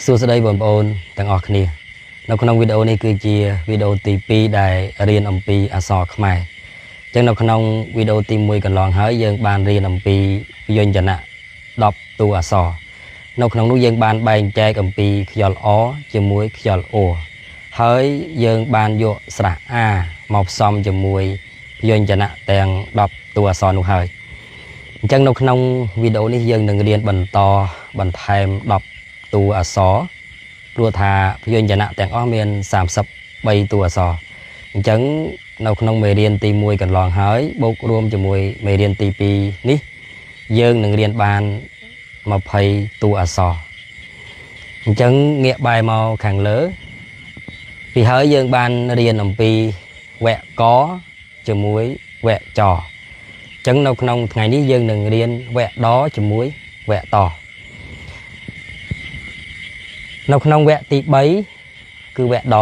សួស្តីបងប្អូនទាំងអស់គ្នានៅក្នុងវីដេអូនេះគឺជាវីដេអូទី2ដែលរៀនអំពីអក្សរខ្មែរអញ្ចឹងនៅក្នុងវីដេអូទី1កន្លងហើយយើងបានរៀនអំពីព្យញ្ជនៈ10តួអក្សរនៅក្នុងនោះយើងបានបែងចែកអំពីខ្យល់អជាមួយខ្យល់អហើយយើងបានយកស្រះអាមកផ្សំជាមួយព្យញ្ជនៈទាំង10តួអក្សរនោះហើយអញ្ចឹងនៅក្នុងវីដេអូនេះយើងនឹងរៀនបន្តបន្ថែម10តួអក្សរព្រោះថាព្យញ្ជនៈទាំងអស់មាន33តួអក្សរអញ្ចឹងនៅក្នុងមេរៀនទី1កន្លងហើយបូករួមជាមួយមេរៀនទី2នេះយើងនឹងរៀនបាន20តួអក្សរអញ្ចឹងងាកបែរមកខាងលើពីហើយយើងបានរៀនអំពីវគ្គកជាមួយវគ្គចអញ្ចឹងនៅក្នុងថ្ងៃនេះយើងនឹងរៀនវគ្គដជាមួយវគ្គតនៅក្នុងវគ្គទី3គឺវគ្គដ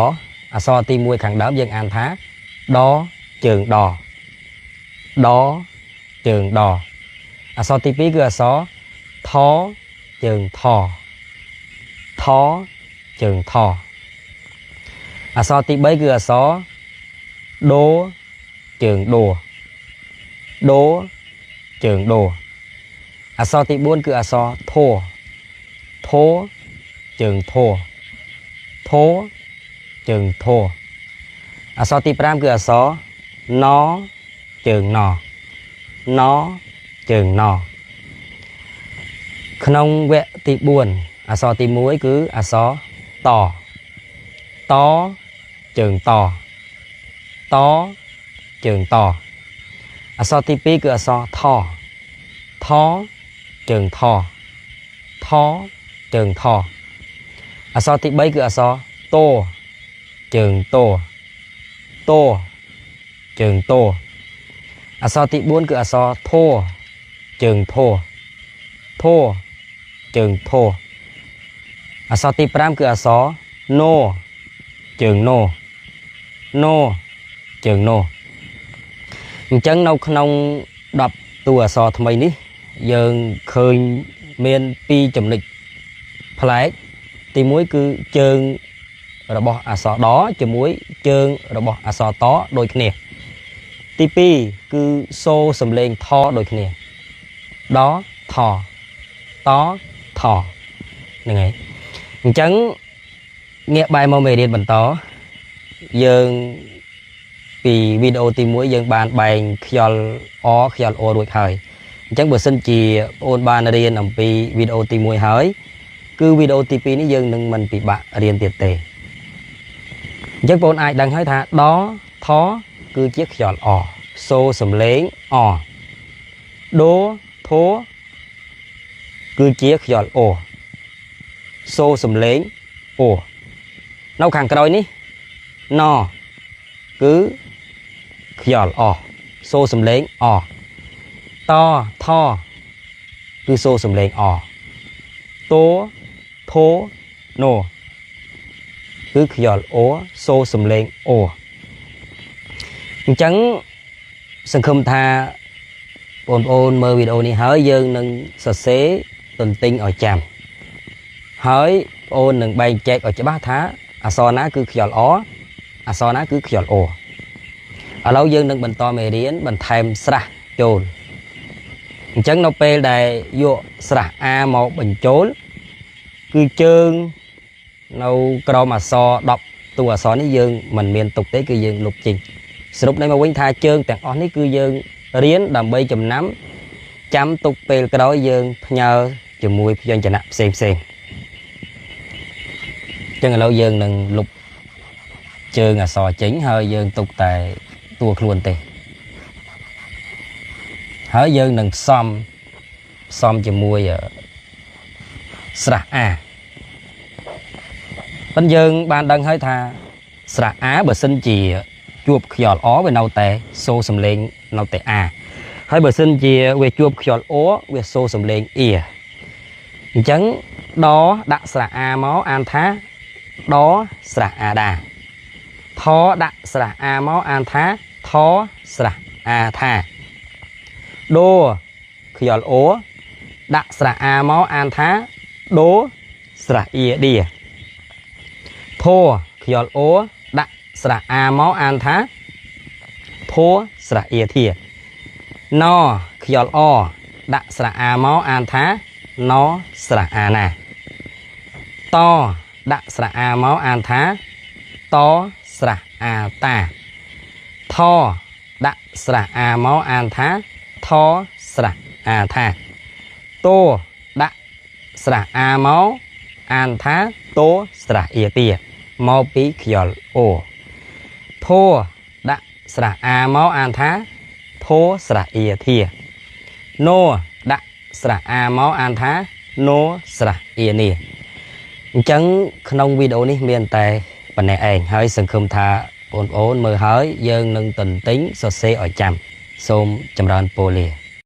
អក្សរទី1ខាងដើមយើងអានថាដជើងដដជើងដអក្សរទី2គឺអក្សរថជើងថថជើងថអក្សរទី3គឺអក្សរដូជើងដូដូជើងដូអក្សរទី4គឺអក្សរធធជើងធធជើងធអក្សរទី5គឺអក្សរណជើងណណជើងណក្នុងវគ្គទី4អក្សរទី1គឺអក្សរតតជើងតតជើងតអក្សរទី2គឺអក្សរថថជើងថថជើងថអក្សរទី3គឺអក្សរតជើងតតជើងតអក្សរទី4គឺអក្សរធជើងធធជើងធអក្សរទី5គឺអក្សរណជើងណណជើងណអញ្ចឹងនៅក្នុង10តួអក្សរថ្មីនេះយើងឃើញមាន2ចំណុចប្លែកទី1គឺជើងរបស់អក្សរដជាមួយជើងរបស់អក្សរតដូចគ្នាទី2គឺសូរសំឡេងថដូចគ្នាដថតថហ្នឹងហើយអញ្ចឹងងាកបែរមកមេរៀនបន្តយើងពីវីដេអូទី1យើងបានបែងខ្យល់អខ្យល់អរួចហើយអញ្ចឹងបើសិនជាបងអូនបានរៀនអំពីវីដេអូទី1ហើយគឺវីដេអូទី2នេះយើងនឹងមិនពិបាករៀនទៀតទេអញ្ចឹងបងអាចដឹងហើយថាដថគឺជាខ្យល់អសូរសំឡេងអដូធគឺជាខ្យល់អសូរសំឡេងអនៅខាងក្រោយនេះណគឺខ្យល់អសូរសំឡេងអតថគឺសូរសំឡេងអតធណគឺខ្យល់អសូរសំឡេងអអញ្ចឹងសង្ឃឹមថាបងប្អូនមើលវីដេអូនេះហើយយើងនឹងសរសេរទន្ទិញឲ្យចាំហើយបងអូននឹងបែងចែកឲ្យច្បាស់ថាអក្សរណាគឺខ្យល់អអក្សរណាគឺខ្យល់អឥឡូវយើងនឹងបន្តមេរៀនបន្ថែមស្រះចូលអញ្ចឹងនៅពេលដែលយកស្រះអាមកបញ្ចូលគឺជើងនៅក្រោមអក្សរ10តួអក្សរនេះយើងមិនមានទុកទេគឺយើងលុបចេញសរុបនេះមកវិញថាជើងទាំងអស់នេះគឺយើងរៀនដើម្បីចំណាំចាំទុកពេលក្រោយយើងផ្ញើជាមួយព្យញ្ជនៈផ្សេងផ្សេងអញ្ចឹងឥឡូវយើងនឹងលុបជើងអក្សរចេញហើយយើងទុកតែតួខ្លួនទេហើយយើងនឹងផ្សំជាមួយស្រះអាប៉ុន្តែយើងបានដឹងហើយថាស្រះអាបើសិនជាជួបខ្យល់អវានៅតែសូរសំឡេងនៅតែអាហើយបើសិនជាវាជួបខ្យល់អវាសូរសំឡេងអ៊ីអញ្ចឹងដដាក់ស្រះអាមកអានថាដស្រះអាដាថដាក់ស្រះអាមកអានថាថស្រះអាថាដូខ្យល់អដាក់ស្រះអាមកអានថាដូ ស្រៈអ៊ីឌី ធัวខ្យល់អូដាក់ស្រៈអាមកអានថាធัวស្រៈអ៊ីធា ណខ្យល់អដាក់ស្រៈអាមកអានថាណស្រៈអាណា តដាក់ស្រៈអាមកអានថាតស្រៈអាតា ថដាក់ស្រៈអាមកអានថាថស្រៈអាថា តោដាក់ស្រៈអាមកអានថាតោស្រៈអ៊ីទា មកពីខ្យល់អូ ធោដាក់ស្រៈអាមកអានថាធោស្រៈអ៊ីធា ណូដាក់ស្រៈអាមកអានថាណូស្រៈអ៊ីនី។ អញ្ចឹងក្នុងវីដេអូនេះមានតែប៉ុណ្ណេះឯង ហើយសង្ឃឹមថាបងប្អូនមើលហើយយើងនឹងទន្ទិញសរសេរឲ្យចាំ។ សូមចម្រើនពរលា។